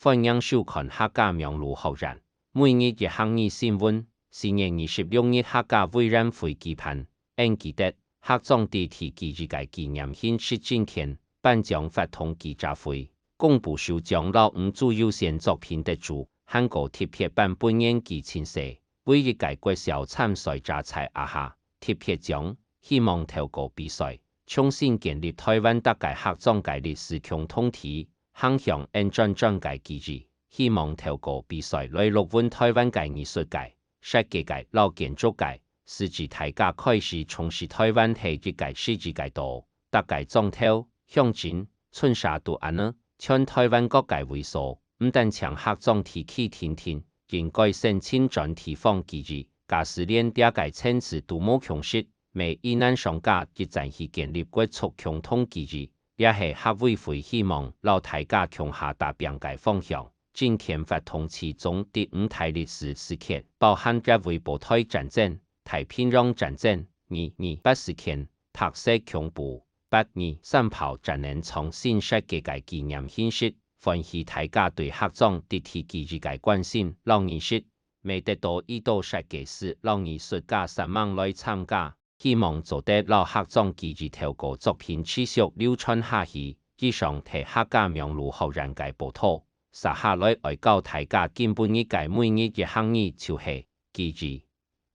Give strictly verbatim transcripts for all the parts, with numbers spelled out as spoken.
歡迎收看客家網路學院每日一客語新聞。四月二十六日客家委員會舉辦，𠊎記得客庄佇第幾日个紀念形式進前，頒獎活動記者會，公布首獎摎五組優先作品得主，還過特別頒分年紀盡細，唯一个國小參賽者蔡阿霞。特別獎，希望透過比賽，重新建立台灣逐个客庄个歷史共同體，行向𠊎轉轉个記憶。希望透過比賽來錄溫台灣个藝術界、設計界摎建築界，使之大家開始重視台灣係一个世界个島。逐个庄頭、鄉鎮、村社都恁呢，全台灣各个位所，毋單淨客庄地區定定，應該申請轉地方記憶。假使連這个層次都無共識，乜已難想加一層去建立國族共同記憶。這係客委會希望摎大家共下打拚个方向。今天活動其中第五大歷史事件，包含一位保台戰爭、太平洋戰爭、二二八事件、白色恐怖、八二三炮戰等創新設計个紀念形式，歡喜大家對客庄佇地記憶个關心摎認識，乜得到已多設計師摎藝術家煞猛來參加。 希望做得摎客庄記憶透過作品持續流傳下去。以上係客家網路學院个報導。接下來愛教大家今晡日个每日一客語就係記憶，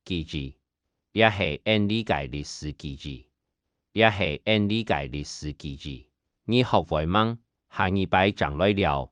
記憶。這係𠊎俚个歷史記憶。這係𠊎俚个歷史記憶。你學會吂？下二擺正來尞。